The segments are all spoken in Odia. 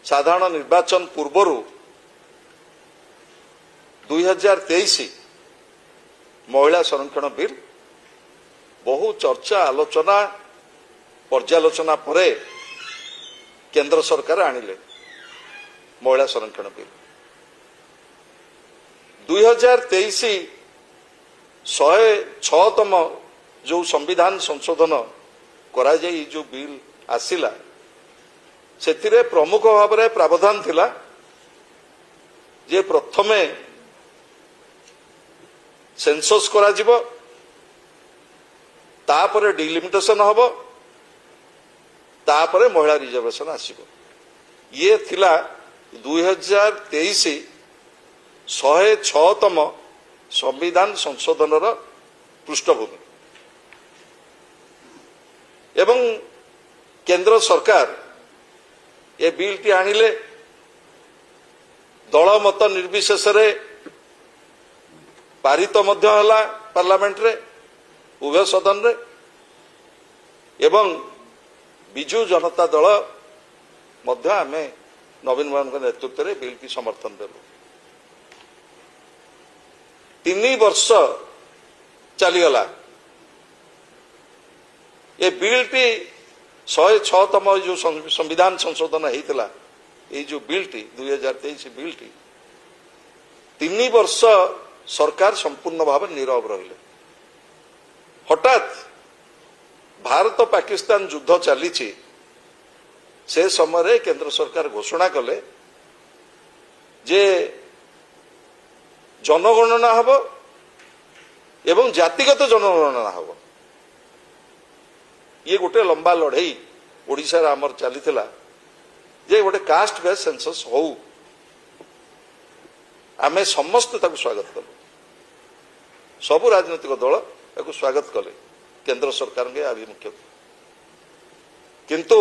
ସାଧାରଣ ନିର୍ବାଚନ ପୂର୍ବରୁ 2023 ମହିଳା ସଂରକ୍ଷଣ ବିଲ୍ ବହୁ ଚର୍ଚ୍ଚା, ଆଲୋଚନା, ପର୍ଯ୍ୟାଲୋଚନା ପରେ କେନ୍ଦ୍ର ସରକାର ଆଣିଲେ ମହିଳା ସଂରକ୍ଷଣ ବିଲ୍। 2023 106ତମ ଯୋଉ ସମ୍ବିଧାନ ସଂଶୋଧନ କରାଯାଇ ଯୋଉ ବିଲ୍ ଆସିଲା, ସେଥିରେ ପ୍ରମୁଖ ଭାବରେ ପ୍ରାବଧାନ ଥିଲା ଯେ ପ୍ରଥମେ ସେନ୍ସସ୍ କରାଯିବ, ତାପରେ ଡିଲିମିଟେସନ ହବ, ତାପରେ ମହିଳା ରିଜର୍ଭେସନ ଆସିବ। ଇଏ ଥିଲା 2023 106ତମ ସମ୍ବିଧାନ ସଂଶୋଧନର ପୃଷ୍ଠଭୂମି। ଏବଂ କେନ୍ଦ୍ର ସରକାର ଏ ବିଲ୍ଟି ଆଣିଲେ, ଦଳ ମତ ନିର୍ବିଶେଷରେ ପାରିତ ମଧ୍ୟ ହେଲା ପାର୍ଲାମେଣ୍ଟରେ, ଉଭୟ ସଦନରେ। ଏବଂ ବିଜୁ ଜନତା ଦଳ ମଧ୍ୟ ଆମେ ନବୀନ ବାବୁଙ୍କ ନେତୃତ୍ୱରେ ବିଲ୍ଟି ସମର୍ଥନ ଦେଲୁ। 3 ବର୍ଷ ଚାଲିଗଲା। ଏ ବିଲ୍ଟି 106ତମ ଯୋଉ ସମ୍ବିଧାନ ସଂଶୋଧନ ହେଇଥିଲା, ଏଇ ଯୋଉ ବିଲ୍ଟି, 2023 ବିଲ୍ଟି, 3 ବର୍ଷ ସରକାର ସମ୍ପୂର୍ଣ୍ଣ ଭାବେ ନୀରବ ରହିଲେ। ହଠାତ୍ ଭାରତ ପାକିସ୍ତାନ ଯୁଦ୍ଧ ଚାଲିଛି, ସେ ସମୟରେ କେନ୍ଦ୍ର ସରକାର ଘୋଷଣା କଲେ ଯେ ଜନଗଣନା ହେବ ଏବଂ ଜାତିଗତ ଜନଗଣନା ହେବ। ଇଏ ଗୋଟେ ଲମ୍ବା ଲଢେଇ ଓଡ଼ିଶାରେ ଆମର ଚାଲିଥିଲା ଯେ ଗୋଟେ କାଷ୍ଟ ବେସ୍ ସେନ୍ସସ୍ ହଉ। ଆମେ ସମସ୍ତେ ତାକୁ ସ୍ୱାଗତ କଲୁ, ସବୁ ରାଜନୈତିକ ଦଳ ତାକୁ ସ୍ୱାଗତ କଲେ କେନ୍ଦ୍ର ସରକାରଙ୍କ ଆଭିମୁଖ୍ୟକୁ। କିନ୍ତୁ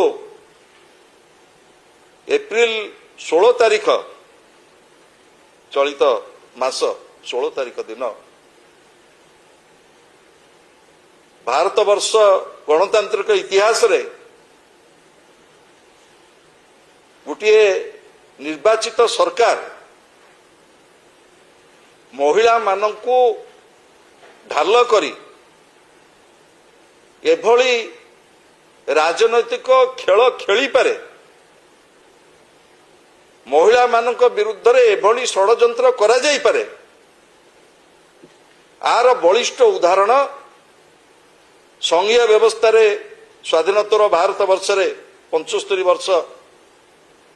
ଏପ୍ରିଲ 16 ତାରିଖ, ଚଳିତ ମାସ 16 ତାରିଖ ଦିନ, ଭାରତବର୍ଷ ଗଣତାନ୍ତ୍ରିକ ଇତିହାସରେ ଗୋଟିଏ ନିର୍ବାଚିତ ସରକାର ମହିଳାମାନଙ୍କୁ ଢାଲ କରି ଏଭଳି ରାଜନୈତିକ ଖେଳ ଖେଳିପାରେ, ମହିଳାମାନଙ୍କ ବିରୁଦ୍ଧରେ ଏଭଳି ଷଡ଼ଯନ୍ତ୍ର କରାଯାଇପାରେ, ଆର ବଳିଷ୍ଠ ଉଦାହରଣ ସଂଘୀୟ ବ୍ୟବସ୍ଥାରେ ସ୍ୱାଧୀନୋତ୍ତର ଭାରତ ବର୍ଷରେ 75 ବର୍ଷ